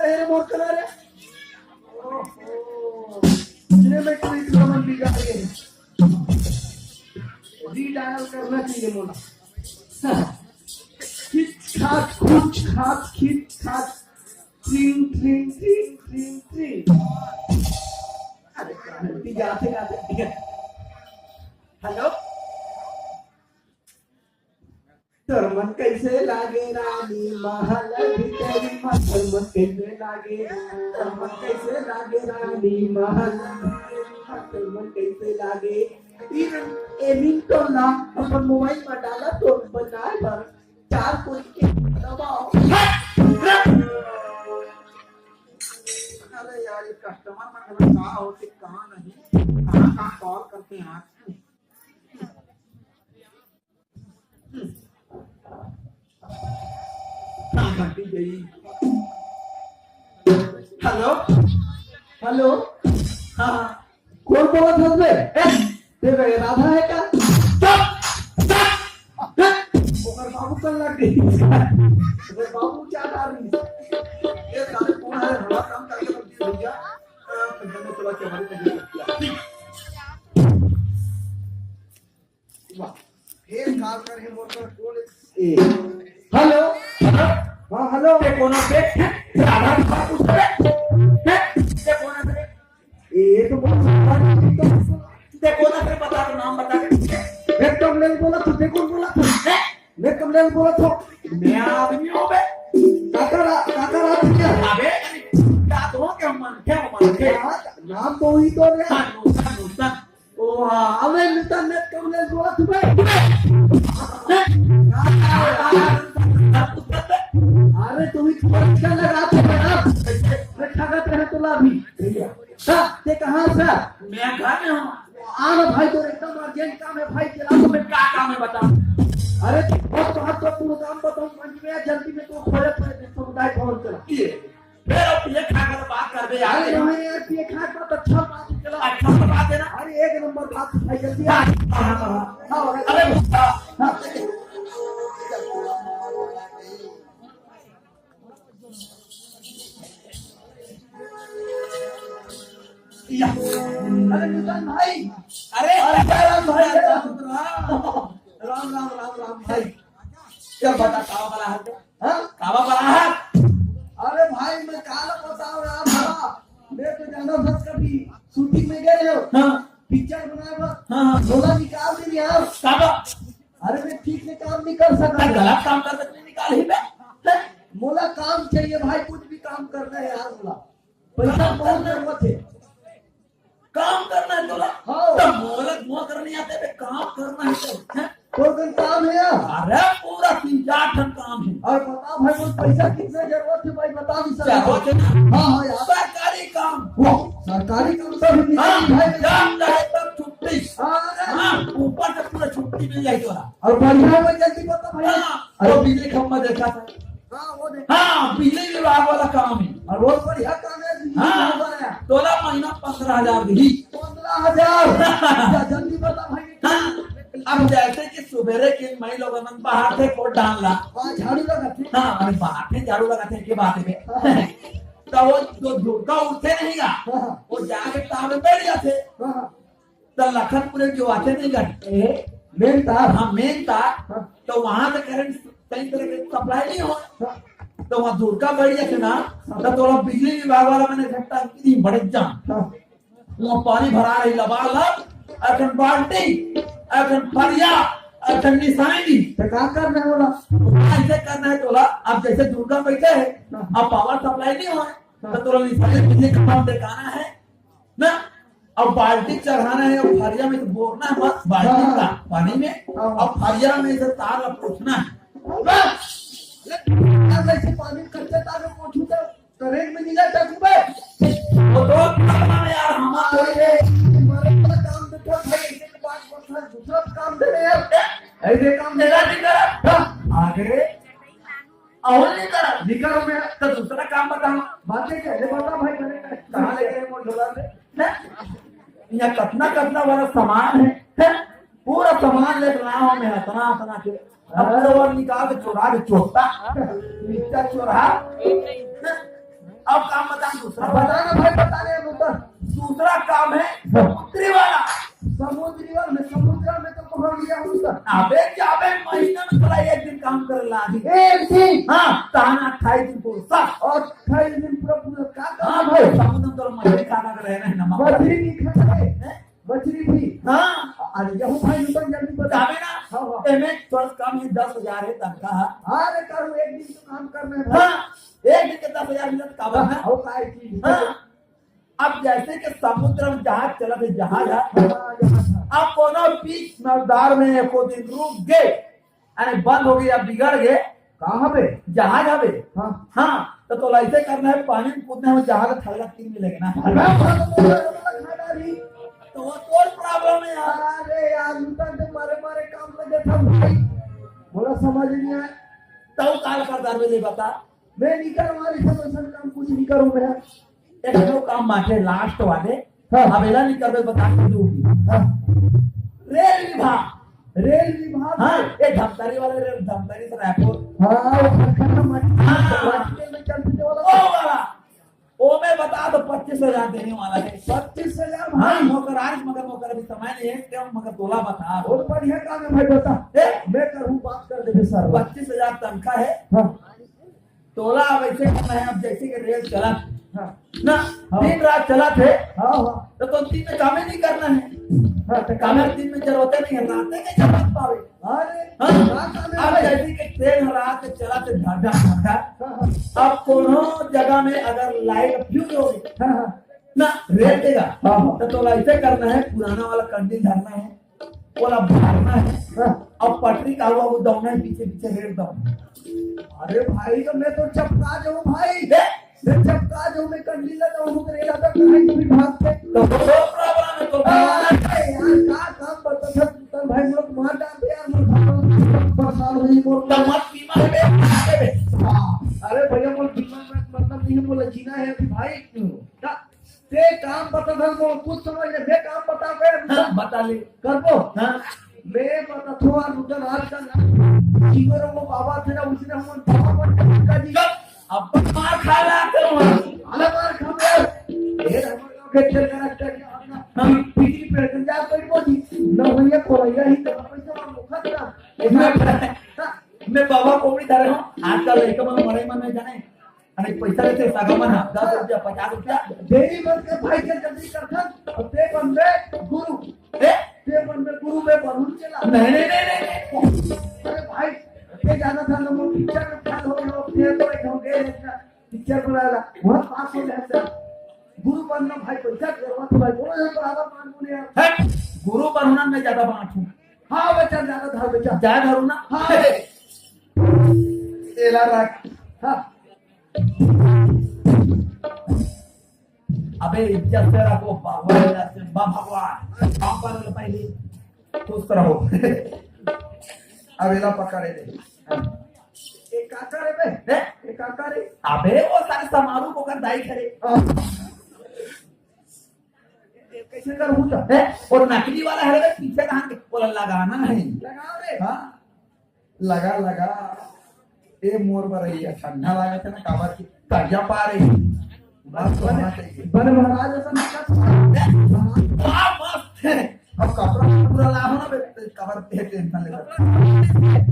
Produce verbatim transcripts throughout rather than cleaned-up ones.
अरे मोर करा रे। ओहो। इतने में कोई प्रॉब्लम बिगड़ गए। रीडायल करना चाहिए मोला। खिच खाच, खुच खाच, खिच खाच। ट्रिंग, ट्रिंग, ट्रिंग, ट्रिंग, ट्रिंग। अरे, कहाँ है? गाते, गाते। हेलो? तोर मन कैसे लागे रानी, महल भीतरी मा तोर मन कैसे लागे, तोर मन कैसे लागे रानी, महल भीतरी मा तोर मन कैसे लागे। ई, ए रिंगटोन ला अपन मोबाइल मा डाला तो बनाए बर चार कोई के दबाओ। अरे यार, ये कस्टमर मन का होते, कहाँ नहीं, कहाँ कहाँ कॉल करते हैं यार। कहाँ घंटी गई? हेलो, हेलो, हाँ, कौन बोला था बे? ए, ते बे, राधा है का? चुप! चुप! ओकर बाबू कल लग गई। ओकर बाबू क्या डाल रही? ये साले कौन है? हमारा काम करके रख दिया भैया। आ, पंजाब में चला के हमारी तबीयत खराब किया। वाह। फेर कॉल कर हे मोर कर कौन? ए। हेलो। हाँ, हेलो। ते कोना पे? आधार कार्ड पूछ रहे? हैं? ते कोना पे? ए, ये तो बहुत सारा चीज तो। ते कोना पे बता, तो नाम बता दे। एकदम नहीं बोला तो, देखो बोला तो। हैं? मैं कमलेश बोलत हूँ। मैं आदमी हूँ बे। काका रा-, काका रात क्या? अबे, क्या तो क्या मन, क्या मन, क्या? हाँ, नाम तो वही तो है। हाँ, नूतन, नूतन। ओ हाँ, अबे नूतन, मैं कमलेश बोलत हूँ बे। अरे तू भी थोड़ा सा लगा तो बे ना। मैं ठगत रहे तो ला भी। भैया। हाँ, ते कहाँ से? मैं घर में हूँ। आ ना भाई, तो एकदम अर्जेंट काम है भाई, चला तो। मैं क्या काम है बता। अरे बहुत महत्वपूर्ण काम बताऊँ, मंच में आ, जल्दी में तो खोले पड़े थे, समुदाय भवन चला। ये, फिर अब ये खा कर बात कर दे यार। अरे हमें यार, ये खा कर तो अच्छा बात चला। अच्छा बात है ना? अरे एक नंबर बात है भाई, जल्दी आ। हाँ, हाँ, हाँ, हाँ। हाँ, अरे हाँ। या। अरे नूतन भाई। अरे अरे राम भाई, राम राम। राम राम, राम राम भाई। क्या बता, कावा बड़ा हाल है? हाँ? कावा बड़ा हाल? अरे भाई, मैं काला बताओ यार, बड़ा। मैं तो जाना था कभी शूटिंग में गए हो। हाँ। पिक्चर बनाए बस। हाँ, हाँ। बोला निकाल दे यार। कावा? अरे मैं ठीक से काम नहीं कर सकता। गलत काम कर सकते, निकाल ही बे। मोला काम चाहिए भाई, कुछ भी काम करना है यार मोला। पैसा काम बहुत करना है। जरूरत है। काम करना है तोला? हाँ। तो मोला, मोला करने आते बे, काम करना है तो, हैं? कोई कोई काम है यार? अरे पूरा तीन चार ठन काम है। और बता भाई, कोई पैसा कितना जरूरत है भाई, बता भी सकते हो। जरूरत है ना? हाँ, हाँ यार। सरकारी काम। वाह, सरकारी काम तो भी हाँ, मिलेगी भाई। जान रहे तब छुट्टी। हाँ, अरे। हाँ, ऊपर से पूरा छुट्टी मिल जाए तोला। और बढ़िया में जल्दी बता भाई। हाँ, अरे। वो बिजली खंभा देखा था। हाँ, वो देखा। हाँ, बिजली विभाग वाला काम है। और बहुत बढ़िया काम है, बिजली हाँ, विभाग वाला। तोला महीना पंद्रह हजार दी। पंद्रह हजार? जा, जल्दी बता भाई। हाँ, अब जैसे कि सुबेरे के माई लोग मन बाहर थे कोट डाल ला। हाँ, झाड़ू लगा थे। हाँ, अरे बाहर थे झाड़ू लगा थे, के बात है। हाँ। तो वो जो धुरका उठे नहीं गा, हाँ। वो जाके तावे बैठ जाते। हाँ। तो लखनपुर में जो आते नहीं गा, ए, मेन तार। हाँ, मेन तार। हाँ। तो वहां से करंट सही तरह के सप्लाई नहीं हो। हाँ। तो वहां धुरका बैठ जाते ना, हाँ। तो थोड़ा बिजली विभाग वाला मैंने घंटा की बड़े जान। हाँ। वहाँ पानी भरा रही लबालब, अखन बाल्टी, अखन फरिया, अखन निशानी। तो का करना है बोला? हाँ, ऐसे करना है तोला। अब जैसे दुर्गा बैठे है, हाँ। अब पावर सप्लाई नहीं हुआ है, हाँ। तो तोला निशानी बिजली का पावर देखाना है ना। अब बाल्टी चढ़ाना है, अब फरिया में तो बोरना है बस बाल्टी हाँ। का पानी में, हाँ। अब फरिया में से तार ला पोंछना है। बस। अब ऐसे पानी कच्चे तार में पोंछू तो तो रेट में नीला चकू बे। वो तो काम है यार, हमारे ये हमारे वाला काम देखो भाई, ऐसे तो बात बोलता है, दूसरा काम दे रहे यार। ऐसे काम मेरा नहीं करा। हाँ। आगे और नहीं करा। निकल मैं तो दूसरा काम बताऊँ। बातें क्या? ये बता भाई, मैंने कहा, कहाँ ले गए वो डॉलर? हैं? यहाँ कतना कतना वाला सामान है, हैं? पूरा सामान लेके लाया हूँ मैं, अतना अतना के। अब तो वो निकाल के चुरा के चोरता, मिर्चा चोरा। अब काम बता दूसरा। बता ना भाई, बता दे, बता। दूसरा काम है समुद्री वाला। समुद्री वाला में, समुद्र में तो पहुंच गया हूँ सर। अबे जाबे, महीना में तोला एक दिन काम करे ला आही। एक दिन? हाँ, ताना अट्ठाईस दिन पूरा। और अट्ठाईस दिन पूरा, पूरा का काम हाँ है? भाई, समुद्र में तो मछली खाना का रहना है, नमक। मछली नहीं खाना है। हैं? मछली भी? हाँ। अरे, यहू भाई, नूतन जल्दी बता। जाबे ना? हाँ, हाँ। एमे थोड़ा कम ही दस हजार है तनखा। हाँ रे, करू, एक दिन तो काम करना है भाई। हाँ, एक दिन के दस हजार मिलत काबर ना? हाँ, वो काय चीज? हाँ। अब जैसे कि समुद्र में जहाज चलत हे, जहाज है। हाँ, जहाज है। अब कोनो बीच में धार में एको दिन रुक गे, यानी बंद हो गे या बिगड़ गे, कहाँ बे? जहाज हवे। हाँ। हाँ, तो तोला ऐसे करना है, पानी में कूदना है, वो जहाज थल्ला तीन में लेके ना। अरे, बाबा, तो बोला, बोला, खा डाली। तो वो तोर problem है यार। अरे यार, उनका तो मारे मारे काम में देता भाई। बोला समझ नहीं आया। तब काल कर दर में ले बता। मैं नहीं करवा रही सब ऐसा काम, कुछ नहीं करूँ मैं। एक ठो काम बांचे last वाले, हाँ। अब एला नहीं करबे, बता के दूंगी। हाँ। रेल विभाग। रेल विभाग? हाँ, ये धमतरी वाला रेल, धमतरी से रायपुर। हाँ, वो खरखर में माटी, हाँ। माटी में चलते वाला। वो वाला। वो मैं बता दो, पच्चीस हजार देने वाला है। पच्चीस हजार हाँ, भाई? मोकर आज, मगर मोकर अभी समय नहीं है, क्या मगर तोला बता। बहुत बढ़िया काम है भाई, बता। ए? मैं करूँ, बात कर देबे सर। पच्चीस हजार तनखा है। हाँ। तोला अब ऐसे करना है, अब जैसे कि रेल चलत हाँ। ना, हाँ। दिन रात चलत हे, हाँ, हाँ। तो तुम दिन में कामे नहीं करना है। हाँ, तो कामे दिन में जरूरत नहीं है, रात के जरूरत पावे। अरे, हाँ? रात में अब भाई। जैसे कि ट्रेन रात के चलत हे, धड़, धड़, धड़, धड़। हाँ, हाँ। अब कोनो जगह में अगर लाइट फ्यूज हो गई, हाँ, हाँ। ना, रेल देगा, हाँ, हाँ। तो तोला ऐसे करना है, पुराना वाला कंडील धरना है, ओला भरना है। हाँ। अब पटरी का हुआ, वो दौड़ना है, पीछे पीछे रेल दौड़ना है। अरे भाई, तो मैं तो चपका जाऊँ भाई। ए? मैं चपका जाऊँ, मैं कंडील ला जाऊँ, तो रेल आता कहाँ भी भाग पे। तो वो problem है, तो अरे यार, का काम बता था, तू तो भाई, मुझे मार डाल दे यार, मुझे परेशान हो गई, मुझे तो मत बीमा है बे, मत बे। हाँ। अरे भैया, मुझे बीमा में मतलब नहीं है, बोला जीना है अभी भाई। क्यों? का ते काम बता था, वो कुछ समझ ले, मैं काम बता के हाँ, बता ले। करबो? हाँ। मैं बता थो, और उधर आज का ना, जीवन वो बाबा थे ना, उसने हमन बाबा पर टपका दी। चुप! अब मार खा रहा करूँ। अलग मार खा रहा। ये हमारे गाँव के खेल का रास्ता क्या अपना हाँ। बिजली पे जा कोई बोली। ना भैया, कोलैया ही तो पैसा और मुखा था। मैं, हाँ। मैं बाबा को भी धरे हूँ, आजकल लड़का मन मरे मन में जाने। अरे पैसा लेते सागा मन हा, दस रुपया, पचास रुपया। देरी मत कर भाई, चल जल्दी कर, चल। अब ते बन बे गुरु। ए? ते बन बे गुरु, मैं बनूं चेला। नहीं, नहीं, नहीं, नहीं, नहीं। अरे भाई, ते जाना था ना, वो पिक्चर में फैल हो गया, वो फेर तो एक हो गए इतना पिक्चर बनाया, बहुत पास हो गया था। गुरु बनना भाई, पैसा जरूरत है भाई, बोलो यार, बराबर मान बोले यार। हट, गुरु बनना मैं ज्यादा बांट हूँ। हाँ, बच्चा ज्यादा धर, बच्चा। ज्यादा धरू ना? हाँ। तेला रख। हाँ। अबे इज्जत से रखो, भगवान इज्जत से, बा भगवान, बाप वाले पहले खुश रहो। अब एला पकड़े दे। ये काका रे बे? हैं? ये काका रे? अबे वो सारे समारू को कर दाई करे। हाँ। ये कैसे कर हूँ तो? हैं? और नकली वाला है रे, पीछे कहाँ के? बोला लगाना है। लगाओ रे। हाँ। लगा, लगा। ए मोर बरैया, ठंडा लागत है ना, काबर की तरिया पार है। बस होना चाहिए। बड़े महाराज ऐसा नहीं कर सकते। वाह, मस्त है। अब कपड़ा पूरा लाओ ना बे, काबर पे टेंशन ले।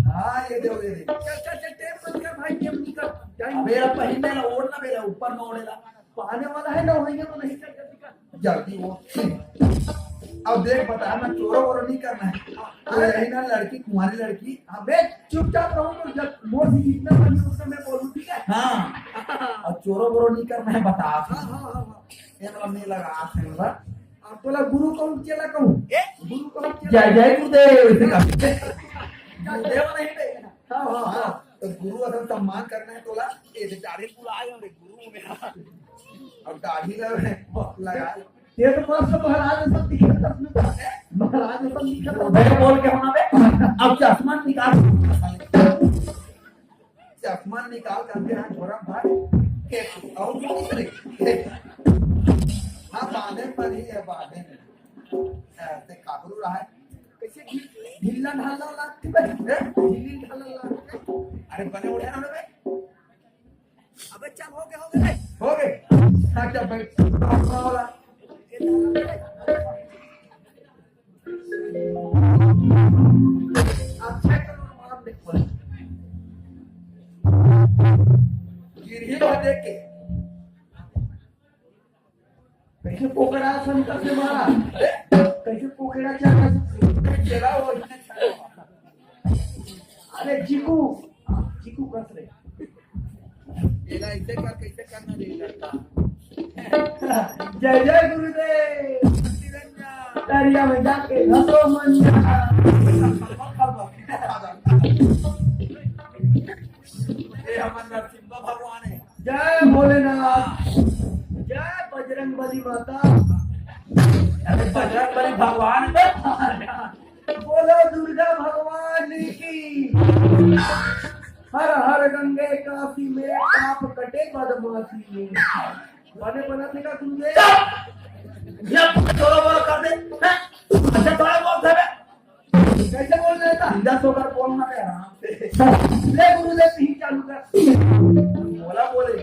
हाँ, ये दे, ये दे। चल, चल, चल, टेम मत कर भाई, टेम निकल। जाएंगे। अबे यार, पहिन ले ना, ओढ़ ना बे, ऊपर में ओढ़ेला। पाने वाला है ना, वहीं तो नहीं कर, कर, कर। जल्दी वो। अब देख, बता ना, चोरो वोरो नहीं करना है। तो यही ना, लड़की, कुंवारी लड़की। अबे चुपचाप रहो, तो जब मोर से जितना बनी उतना मैं बोलूँ, ठीक है? हाँ। और चोरो वोरो नहीं करना है, बता। हाँ, हाँ, हाँ, हाँ। ये मतलब नहीं लगा हाथ में, बता। अब बोला, गुरु कहूँ, चेला कहूँ? ए? गुरु कहूँ, चेला जय जय गुरुदेव, इसे का गुरुदेव नहीं बे। हाँ, हाँ, हाँ। तो गुरु अगर सम्मान करना है, तो ला, ये दाढ़ी बुलाए, गुरु में। अब दाढ़ी लगा, लगा। ये तो मस्त महाराज सब दिखत अपने को। महाराज सब दिखत अपने। मैं बोल के होना बे। अब चश्मा निकाल। चश्मा निकाल करके यहाँ छोरा भाई। के, और कुछ नहीं। हाँ, बांधे पर ही है, बांधे में। ऐसे काबरू रहा है। कैसे ढील-, ढीला ढाला लागते बे? हैं? ढीली ढाला लागते। अरे बने उड़े ना बे। अबे चल, हो गए, हो गए। हो गए। अच्छा, बैठ। अच्छा, करो, मान दे। गिरही बा देख के। कैसे कोकड़ा सन कर से मारा? कैसे कोकड़ा क्या कर सकते? चला वो इसने छाया। अरे चीकू, चीकू कस रे। एला ऐसे कर, कैसे करना रे लड़का? जय जय गुरुदेव। निरंजन। दरिया में जाके घसो मंजा। ए हमर नरसिम्हा भगवान हे। जय भोलेनाथ, जय बजरंग बली माता। अरे बजरंग बली भगवान बे। बोलो दुर्गा भगवान की। हर हर गंगे काशी में पाप कटे बदमाशी में। बने बना थे का गुरुदेव? ये थोड़ा बोलो कर दे। हैं? अच्छा थोड़ा बोल दे बे। कैसे बोल रहे था? सीधा सोकर बोलना है आराम से। ले गुरुदेव, यही चालू कर। बोला बोले।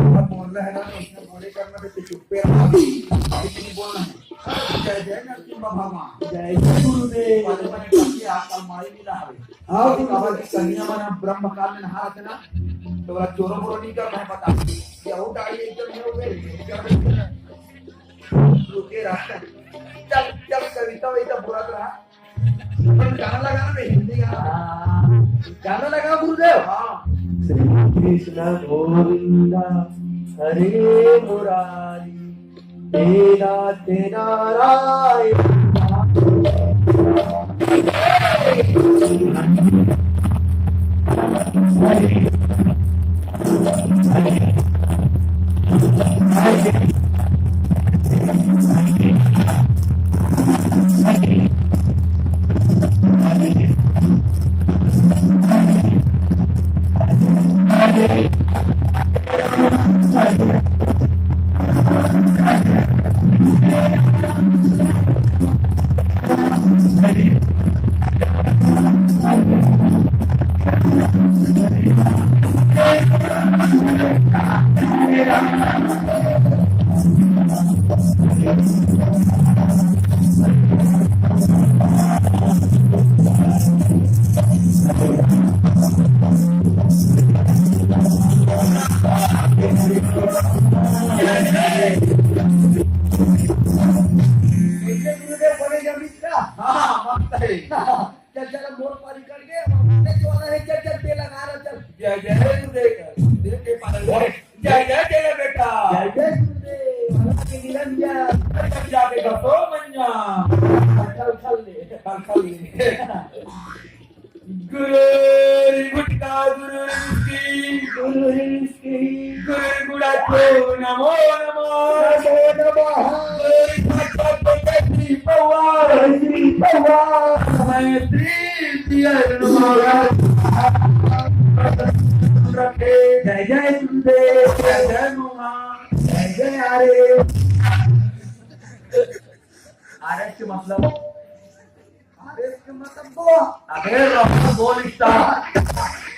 बोला बोल रहा है ना, तो उसने बोले करना, तो चुप्पे रहा। अभी नहीं बोलना है। जय जय नरसिम्हा भगवान। जय जय गुरुदेव। पहले मैंने कहा कि आजकल माई मिला है। हाँ, अभी बाबा की कन्या बना, ब्रह्म काल में नहा रहे थे ना, तो बोला, "चोरो मोरो नहीं करना है, बता।" ये आउट आई एकदम, ये हो गए। रुके रहा। चल, चल, कविता वविता बोलत रहा। पर गाना लगाना नहीं, हिंदी गाना। हाँ, गाना लगा गुरुदेव। हाँ। श्री कृष्ण गोविंदा हरे मुरारी, हे नाथ नारायण। हाँ, मस्त है। चल, चल, अब मोर पारी कर गए, अब अपने जो वाला है, चल, चल, तेल लगा रहा, चल। जय जय गुरुदेव, गुरुदेव के पालन। जय जय तेरा बेटा। जय जय गुरुदेव, भला के निरंजन। जाके दसो मंजा। कल, कल ले। कल, कल ले। गुरु गुटका, गुरु की। गुरु की। गुरु गुड़ा को नमो नमः। नमो नमः। गुरु साक्षात श्री पौवा। श्री पौवा। मैं श्री पियर नमः। रखे। जय जय गुरुदेव। जय जय माँ। जय जय आर्य। आर्य के मतलब आर्य के मतलब वो। अबे रहो, बोल स्टार।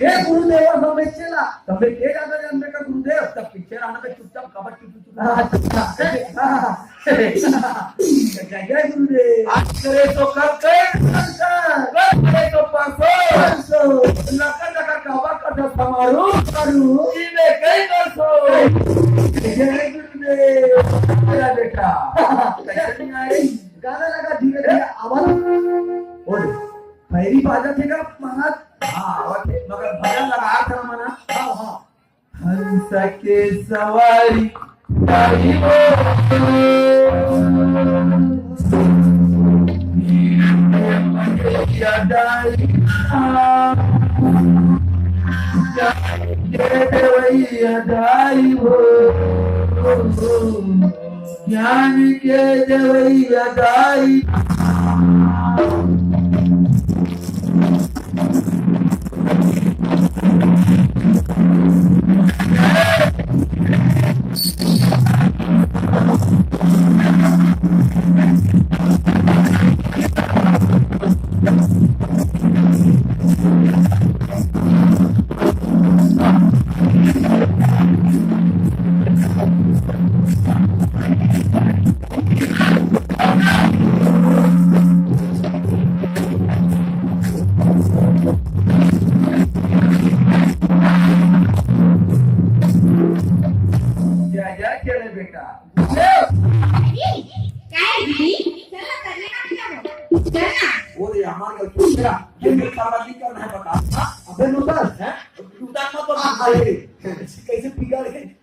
हे गुरुदेव, हम चला। तब के ज्यादा जानबे का गुरुदेव? तब पीछे रहना बे, चुपचाप कबट की चुप। अच्छा। जय जय गुरुदेव। आज करे तो कल कर। कल कर। कल करे तो परसों। परसों। लकर लकर काबा कर दस समारू। करू। इने कई कर सो। जय गुरुदेव। मेरा बेटा। कैसे नहीं आए? गाना लगा धीरे धीरे आवाज। ओए, भैरी बाजा थे का महाराज? हाँ, आवाज थे, मगर भजन लगा था मना। हाँ, हाँ। हंस के सवारी गाड़ी वो। या दाई, या देवैया दाई वो। ज्ञान के देवैया दाई। क्या खेले बेटा? अरे, काय दीदी? चल ना, करने का क्या हो? चल ना। वो रे, हमारे घर पे तेरा, ये भी खाना नहीं करना है, बता। हाँ? अबे लूटा है? लूटा मत बोल। हाँ, हाँ, ये। कैसे पीला रे?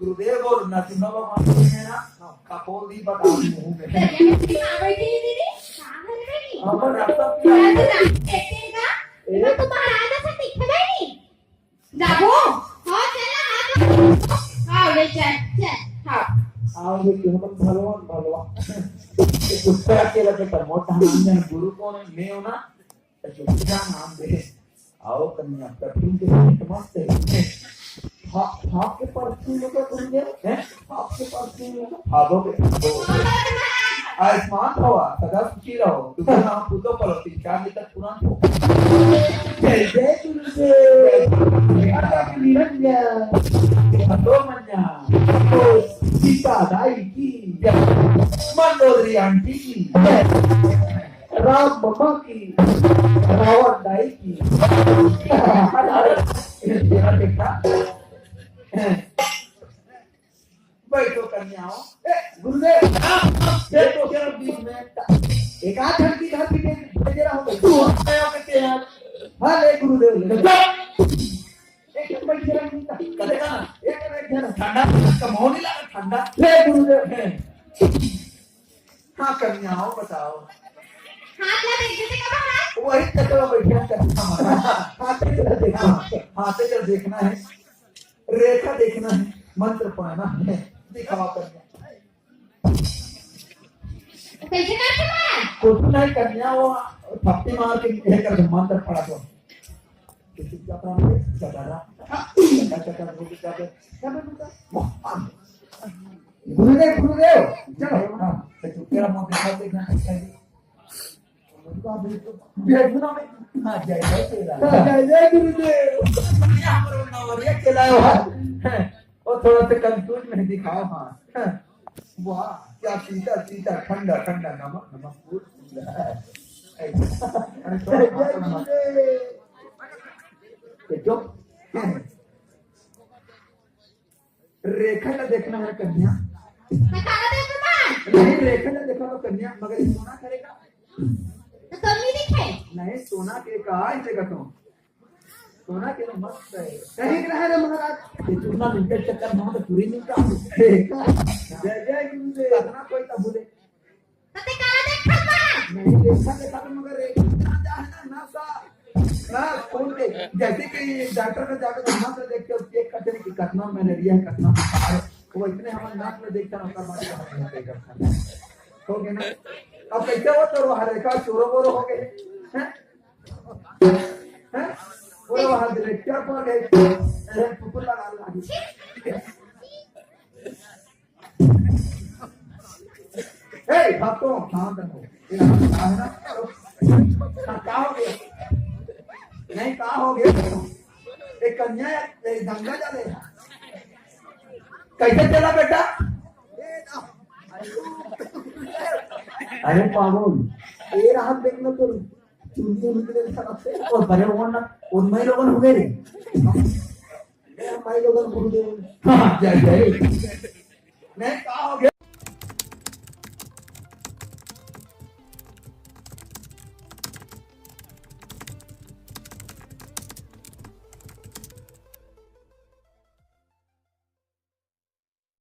गुरुदेव और नरसिम्हा भगवान है ना, कपोल दी बता मुंह में। तो ये कैसी माँ बैठी है दीदी? कहाँ घर बैठी? हमारे रास्ता अरे, तो रास्ते का? ए? मैं तुम्हारा आधा सा दिखता ही नहीं। जाबो? हाँ, चल ना, हाथ हाँ, ले चल, चल, हाँ। आओ, ये हमन भलवान, भलवान। ये कुत्ता अकेला बेटा, मोटा नाम जाने गुरु कौन है, मैं हूँ ना? तो चुपचाप नाम दे। आओ कन्या, perfume के साथ मस्त है। फा-, फाप के perfume का गुरु है, हैं? फाप के perfume का, फादो के, फादो। आयुष्मान भवा, सदा सुखी रहो। तुमको नाम पूतो पलो, तीन चार लीटर पुरान हो। जय जय गुरुदेव। जय गुरुदेव। निरंजन। भगवान मन्या। तो सीता दाई की जय। मंदोदरी आंटी की जय। राम ममा की। रावण दाई की। तेरा देखा। बैठो कन्याओं। ए, गुरुदेव, आप, आप बैठो जरा बीच में। एक आध घंटी घर की भेज, भेज रहा हूँ। तू आ गया कहते हैं। हाँ, ले गुरुदेव, ले। एक बैठ जरा नहीं था। करेगा ना? एक बैठ जरा। ठंडा का माहौल नहीं लगा, ठंडा। ले गुरुदेव। हाँ, कन्याओं, बताओ। हाथ ला देख, जैसे कब हाथ? वही चक्कर में बैठे हैं, चक्कर में। हाथ पे चला देखो। हाँ, हाथ पे चला देखना है। रेखा देखना है, मंत्र पाना है, दिखावा करना। कैसे करते हैं? कुछ नहीं, कन्या वो थप्पी मार के ये कर दो, मंत्र पढ़ा दो। किसी का काम है, चला रहा। चला, चला, चला, चला, चला। वाह। गुरुदेव, गुरुदेव, चलो। हाँ, तो तेरा मुंह दिखा, देखना चाहिए। देखना में, हाँ, जय जय श्री राम। जय जय गुरुदेव। ये हमारे नवरिया के लाए हो। वो थोड़ा सा confuse में दिखाओ, हाँ। वाह, क्या शीतल, शीतल, ठंडा, ठंडा, नमक, नमक, फूल। अरे, थोड़ा जय जय गुरुदेव। ये जो, रेखा ला देखना है कन्या। तो काला देखो ना। नहीं, रेखा ला देखा तो कन्या, मगर ये सोना करेगा। तो तुम नहीं देखे? नहीं, सोना के का, इसे का तुम। सोना के तो मस्त है। कहीं रहा रे महाराज। ये चूना मिलते चक्कर में तो पूरी नहीं काम। रेखा। जय जय गुरुदेव। कतना कोई का बोले। तो ते काला देखत बा? नहीं, देखा, देखा तो मगर एक ना जा है ना, ना सा, ना खून के, जैसे कि डॉक्टर में जाके तो मंत्र देखते हो, चेक करते हैं कि कितना मलेरिया है, कितना बुखार है, वो इतने हमारे नाक में देखता ना, ओकर बाद ही हम नहीं देखता। हो गया ना? अब कैसे हो तो हर एक चोरो बोरो हो गए, हैं? हैं? बोलो, वहाँ डायरेक्टर पर गए, अरे, कुकुर लगा लगा। ए, भाग तो, शांत रहो। ये रहा, रहा है ना? हाँ, का हो गया? नहीं, का हो गया? एक कन्या, एक गंगा जा ले। कैसे चला बेटा? अरे पागल, ये रहा, देख लो तो, चुंदी निकले साला से। ओ, बड़े वो ना, उनमें लोगन हो गए रे। ए, माई लोगन गुरुदेव। हाँ, जय जय। नहीं, का हो गया?